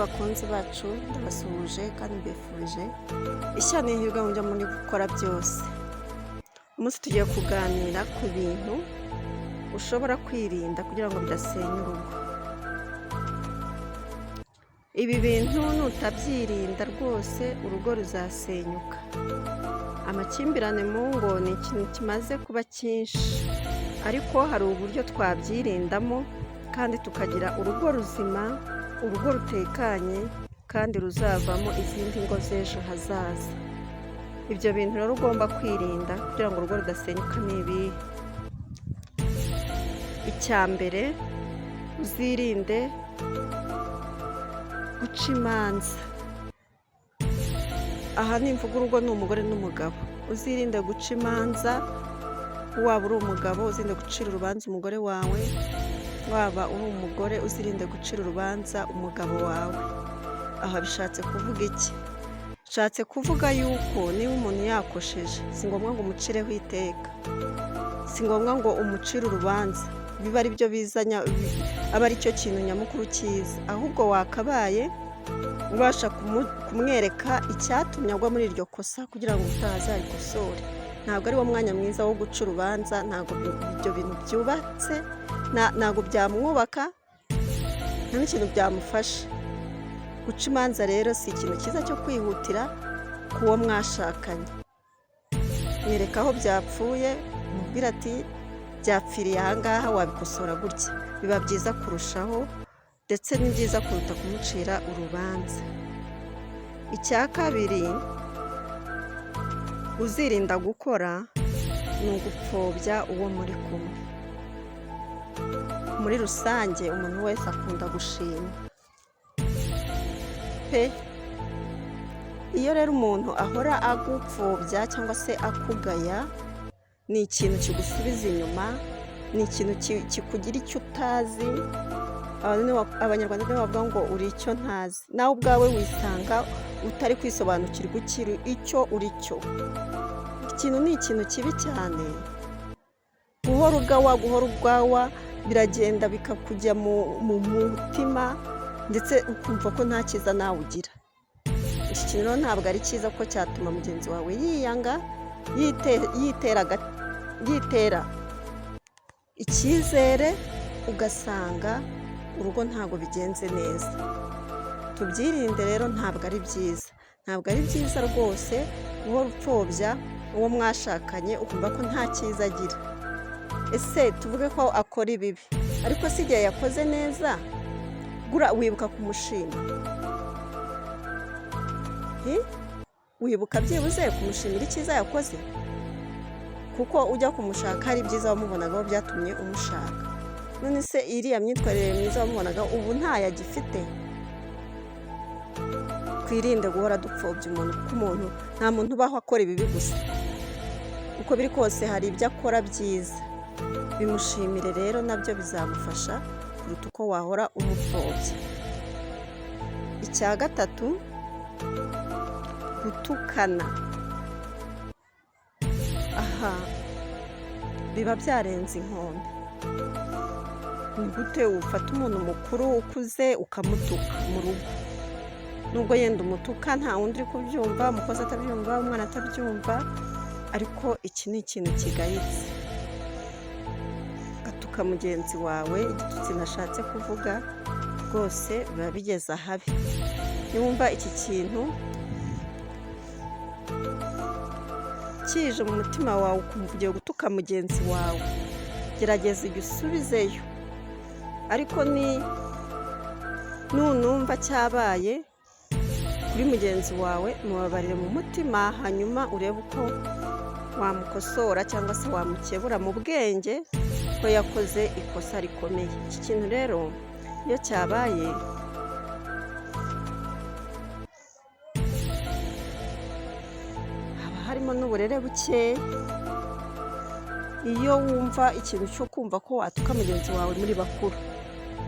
Bakunzi bacu, ndabasuhuje kandi mbifurije ishya n'ihirwe mu byo muri gukora byose. Umunsi tugiye kuganira ku bintu ushobora kwirinda kugira ngo bidasenya urugo. Ibi bintu nutabyirinda rwose urugo ruzasenyuka. Amakimbirane mu ngo ni ikintu kimaze kuba cyinshi, ariko hari uburyo twabyirindamo kandi tukagira urugo ruzima, urugo rutekanye kandi ruzavamo izindi ngo z'ejo hazaza. Ibyo bintu rero ugomba kwirinda kugira ngo urugo rudasenyuka ni ibihe? Icya mbere, uzirinde guca imanza. Aha nimvuga urugo ni umugore n'umugabo. Uzirinde guca imanza, waba uri umugabo uzirinde gucira urubanza umugore wawe, waba uri umugore uzirinde gucira urubanza umugabo wawe. Aha bishatse kuvuga iki? Bishatse kuvuga yuko niba umuntu yakosheje si ngombwa ngo umucireho iteka, si ngombwa ngo umucire urubanza, bibe ari byo bizanya, aba ari cyo kintu nyamukuru cyiza, ahubwo wakabaye ubasha kumwereka icyatumye agwa muri iryo kosa kugira ngo ubutaha azarikosore. Ntabwo ari wo mwanya mwiza wo guca urubanza, ntabwo ibyo bintu byubatse, ntabwo byamwubaka, nta n'ikintu byamufasha. Guca imanza rero si ikintu cyiza cyo kwihutira ku wo mwashakanye. Mwereka aho byapfuye, umubwire ati byapfiriye aha ngaha, wabikosora gutya. Biba byiza kurushaho ndetse ni byiza kuruta kumucira urubanza. Icya kabiri uzirinda gukora ni ugupfobya uwo muri kumwe. Muri rusange umuntu wese akunda gushima pe! Iyo rero umuntu ahora agupfobya cyangwa se akugaya, ni ikintu kigusubiza inyuma, ni ikintu kikugira icyo utazi. Abanyarwanda nibo bavuga ngo uri icyo ntazi. Nawe ubwawe wisanga utari kwisobanukirwa icyo uri cyo. Ikintu ni ikintu kibi cyane, guhora ugawa, guhora ugawa biragenda bikakujya mu mutima ndetse ukumva ko nta cyiza nawe ugira. Iki kintu rero ntabwo ari cyiza kuko cyatuma mugenzi wawe yiyanga, yitera icyizere, ugasanga urugo ntabwo bigenze neza. Tubyirinde rero, ntabwo ari byiza, ntabwo ari byiza rwose guhora upfobya uwo mwashakanye, ukumva ko nta cyiza agira. Ese tuvuge ko akora ibibi, ariko si igihe yakoze neza wibuka kumushima? Wibuka byibuze kumushimira icyiza yakoze? Kuko ujya kumushaka hari ibyiza wamubonagaho byatumye umushaka. None se iriya myitwarire myiza wamubonaga ubu ntayo agifite? Twirinde guhora dupfobya umuntu, kuko umuntu nta muntu ubaho akora ibibi gusa. Uko biri kose hari ibyo akora byiza, bimushimire rero, nabyo bizamufasha kuruta uko wahora umupfobya. Icya gatatu, gutukana. Aha biba byarenze inkombe. Ni gute ufata umuntu mukuru ukuze ukamutuka mu rugo? Nubwo yenda umutuka nta wundi uri kubyumva, umukozi atabyumva, umwana atabyumva, ariko iki ni ikintu kigayitse. Ugatuka mugenzi wawe igitutsi ntashatse kuvuga, rwose biba bigeze ahabi. Niwumva iki kintu kije mu mutima wawe, ukumva ugiye gutuka mugenzi wawe, gerageza ugisubizeyo, ariko ni nunumva cyabaye kuri mugenzi wawe, mubabarire mu mutima, hanyuma urebe uko wamukosora cyangwa se wamukebura mu bwenge ko yakoze ikosa rikomeye. Iki kintu rero iyo cyabaye haba harimo n'uburere bukeya. Iyo wumva ikintu cyo kumva ko watuka mugenzi wawe muri bakuru,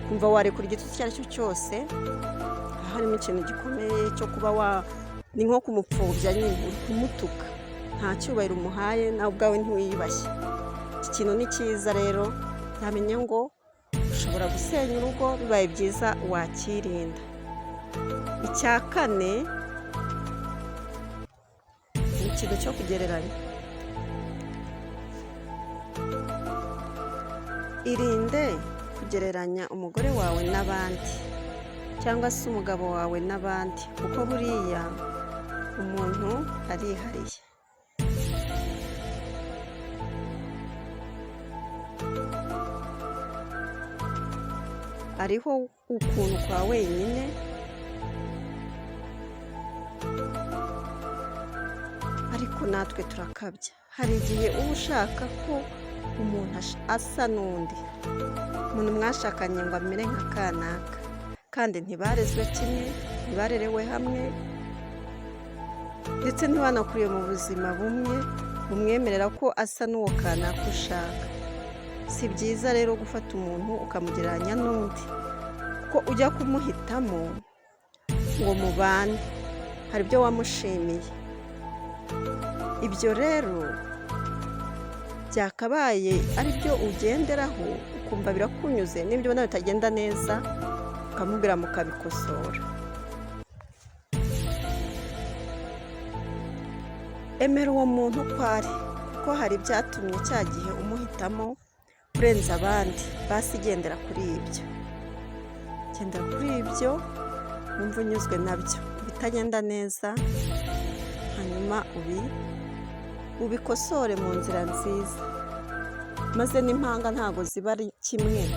kumva warekura igitutsi icyo ari cyo cyose, haba harimo ikintu gikomeye cyo kuba wa ni nko kumupfobya nyine, uri kumutuka, nta cyubahiro umuhaye, nawe ubwawe ntiwiyubashye. Iki kintu ni cyiza rero, ntamenya ngo ushobora gusenya urugo, bibaye byiza wakirinda. Icya kane ni ikintu cyo kugereranya. Irinde kugereranya umugore wawe n'abandi cyangwa se umugabo wawe n'abandi, kuko buriya umuntu arihariye. Ariho ukuntu kwa wenyine, ariko natwe turakabya. Hari igihe uba ushaka ko umuntu asa n'undi, umuntu mwashakanye ngo amere nka kanaka, kandi ntibarezwe kimwe, ntibarerewe hamwe, ndetse ntibanakuriye mu buzima bumwe bumwemerera ko asa n'uwo kanaka ushaka. Si byiza rero gufata umuntu ukamugereranya n'undi, kuko ujya kumuhitamo ngo mubane, hari ibyo wamushimiye. Ibyo rero byakabaye ari byo ugenderaho, ukumva birakunyuze, n'ibyo ubona bitagenda neza ukamubwira mukabikosora. Emera uwo muntu uko ari, kuko hari ibyatumye cya gihe umuhitamo kurenza abandi, basi gendera kuri ibyo. Gendera kuri ibyo wumve unyuzwe nabyo, ibitagenda neza hanyuma ubikosore mu nzira nziza, maze n'impanga ntabwo ziba ari kimwe,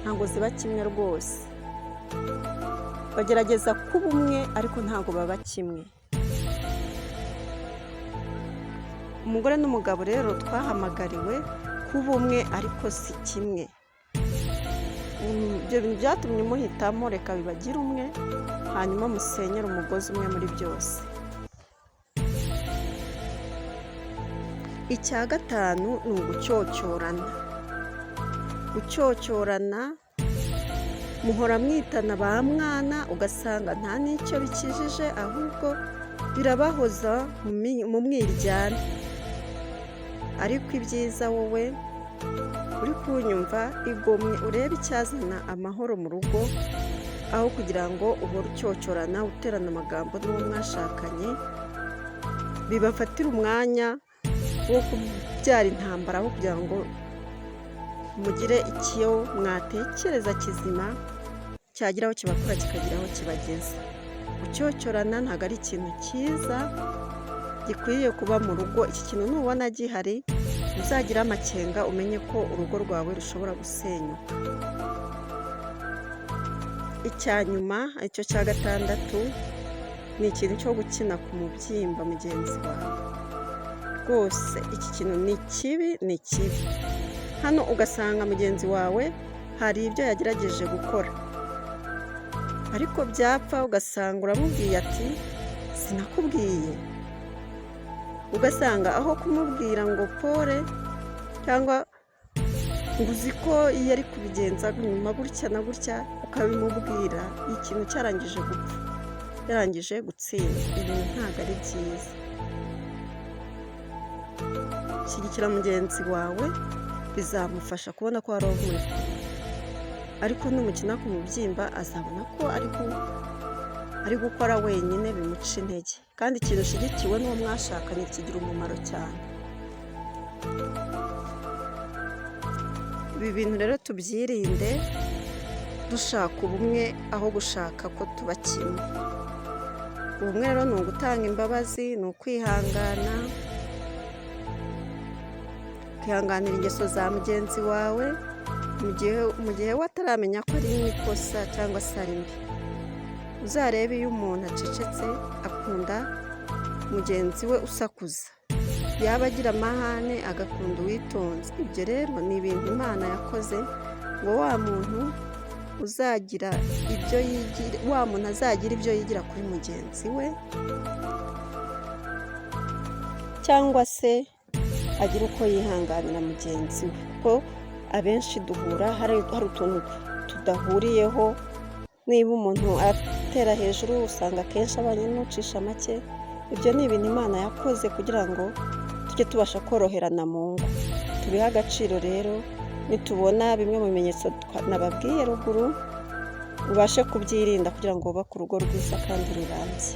ntabwo ziba kimwe rwose. Bagerageza kuba umwe ariko ntabwo baba kimwe. Umugore n'umugabo rero twahamagariwe kuba umwe ariko si kimwe. Ibyo bintu byatumye umuhitamo, reka bibagire umwe, hanyuma musenyere umugozi umwe muri byose. Icya gatanu ni ugucyocyorana. Gucyocyorana, muhora mwitana ba mwana, ugasanga nta n'icyo bikijije, ahubwo birabahoza mu mwiryane. Ariko ibyiza wowe uri kunyumva, igomwe urebe icyazana amahoro mu rugo, aho kugira ngo uhore ucyocyorana, uterana amagambo n'uwo mwashakanye, bibafatira umwanya wo kubyara intambara, aho kugira ngo mugire icyo mwatekereza kizima cyagira aho kibakura kikagira aho kibageza. Gucyocyorana ntabwo ari ikintu cyiza gikwiriye kuba mu rugo. Iki kintu nubona gihari uzagire amakenga, umenye ko urugo rwawe rushobora gusenyuka. Icya nyuma aricyo cya gatandatu ni ikintu cyo gukina ku mubyimba mugenzi wawe. Rwose iki kintu ni kibi, ni kibi. Hano ugasanga mugenzi wawe hari ibyo yagerageje gukora, ariko byapfa ugasanga uramubwiye ati sinakubwiye. Ugasanga aho kumubwira ngo pole cyangwa ngo uzi ko iyo ari kubigenza nyuma gutya na gutya, ukabimubwira ikintu cyarangije gupfa, yarangije gutsindwa. Ibintu ntabwo ari byiza. Shyigikira mugenzi wawe, bizamufasha kubona ko hari uwo muri kumwe. Ariko numukina ku mubyimba azabona ko ari gukora wenyine, bimuca intege. Kandi ikintu ushyigikiwe n'uwo mwashakanye kigira umumaro cyane. Ibi bintu rero tubyirinde, dushaka ubumwe aho gushaka ko tuba kimwe. Ubumwe rero ni ugutanga imbabazi, ni ukwihangana, ukihanganira ingeso za mugenzi wawe mu gihe we ataramenya ko ari ikosa cyangwa se ari mbi. Uzarebe iyo umuntu acecetse akunda mugenzi we usakuza, yaba agira amahane agakunda uwitonze. Ibyo rero ni ibintu Imana yakoze ngo wa muntu uzagira ibyo yigira, wa muntu azagira ibyo yigira kuri mugenzi we, cyangwa se agira uko yihanganira mugenzi we, kuko abenshi duhura hari utuntu tudahuriyeho. Niba umuntu atera hejuru usanga akenshi abanye n'ucisha make. Ibyo ni ibintu Imana yakoze kugira ngo tujye tubasha koroherana mu ngo. Tubihe agaciro rero, nitubona bimwe mu bimenyetso nababwiye ruguru, Ubashe kubyirinda kugira ngo wubake urugo rwiza kandi rurambye.